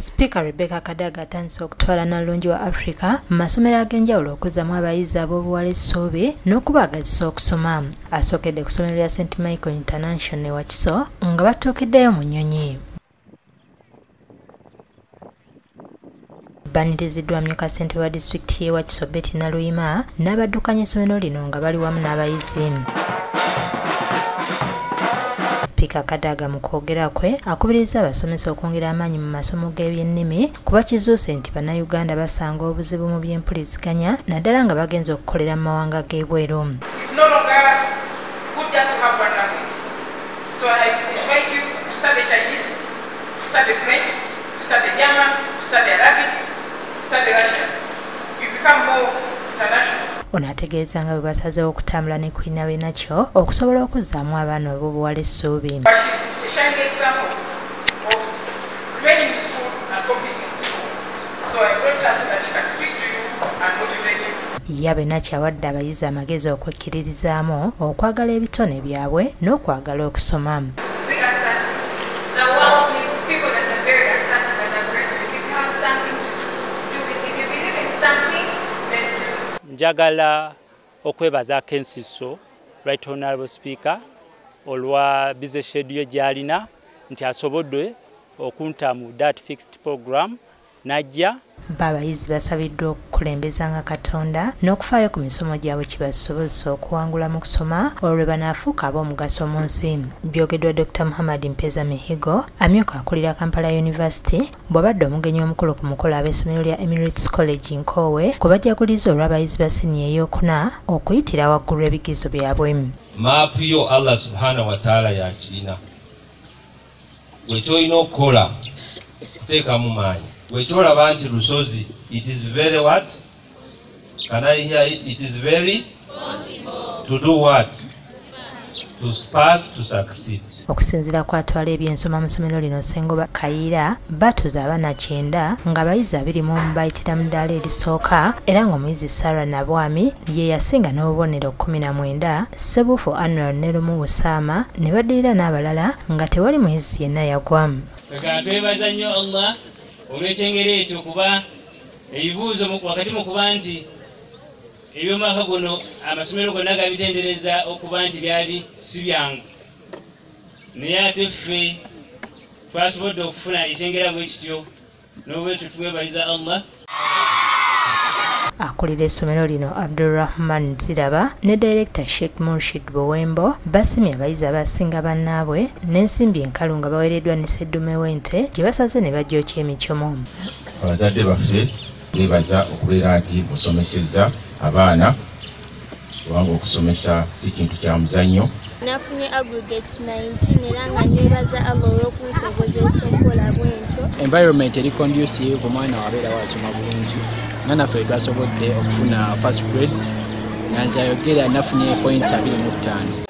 Sipiika Rebecca Kadaga atandise okutwala nalungi wa Africa mu masomero ag'enjawulo okuzzamu abayizi ab'obuwala essuubi n'okubaagazisa okusoma. Asookedde ku ssomero lya St Michael International e Wakiso nga batuukiddeyo mu nnyonyi. Baniriziddwa amyuka ssentebe wa disitulikiti y'e Wakiso Betty Naluyima n'abaddukanya essomero lino nga bali wamu n'abayizi. Sipiika Kadaga mu kwogera kwe akubiriza abasomesa okwongera amaanyi mu masomo g'ebyennimi kuba kizuuse nti bannayuganda basanga obuzibu mu by'empuliziganya naddala nga bagenze okukolera mu mawanga g'ebweru. Ono ategeeza nga bwe basazeewo okutambula ne Queen Abenakyo okusobola okuzzaamu abaana ab'obuwala essuubi. Ye Abenakyo awadde abayizi amagezi okwekkiririzaamu okwagala ebitone byabwe n'okwagala okusoma. Njagala okwebaza Kensiso Right Honorable Speaker olwa busy schedule gy'alina nti asobodde okunta mu that fixed program najja. Abayizi basabiddwa okukulembezanga Katonda n'okufaayo ku misomo gyabwe kibasobozesa okuwangula mu kusoma olwo lwe banaafuuka ab'omugaso mu nsi. Byogeddwa Dr. Muhammad Mpeza Mihigo amyuka akulira Kampala University bw'abadde omugenyi omukulu ku mukolo ab'essomero lya Emirates College Nkoowe kwe bajaguliza olw'abayizi ba siniya ey'okuna okuyitira waggulu ebigezo byabwe. Maapu yo Allah subhanahu wa ta'ala yakirina. Gwe ky'olina okukola kuteekamu maanyi. Bw'ekyolaba nti lusozi, it is very what? Can I hear it? It is very possible. To do what? To pass, to succeed. Okusinziira kw'atwala ebyensoma mu ssomero lino Ssengoba Kayiira batuuza abaana 90 ng'abayizi 21 bayitira mu ddaala erisooka era ng'omuyizi Sarah Nabwami ye yasinga n'obubonero 19, Ssebuufu Anwar ne Lumu Usama ne baddirira n'abalala nga tewali muyizi yenna yagwamu. Twebaza nnyo Allah olw'ekyengera ekyo kuba ebibuuzo wakati mu kuba nti eby'omwaka guno amasomero gonna gabitendereza okuba nti byali si byangu, naye ate ffe twasobodde okufuna ekyengera bwe kityo n'obwekyo tumwebaliza Allah. Akulira essomero lino Abdulrahman Ziraba ne Director Sheikh Murshid Buwembo basimye abayizi abasinga bannaabwe n'ensimbi enkalu nga baweereddwa ne sseddume w'ente gye basaze ne bagyokya emicomo. Abazadde baffe beebaza okubeera nti musomesezza abaana kubanga okusomesa si kintu kya muzannyo. Nafunye aggregate 19 era nga neebaza Allah olw'okunsobozesa okukola bwentyo. Environment eri conducive omwana wabeera wasoma bulungi nga naffe twasobodde okufuna first grades nga nze ayogera nafunye points 25.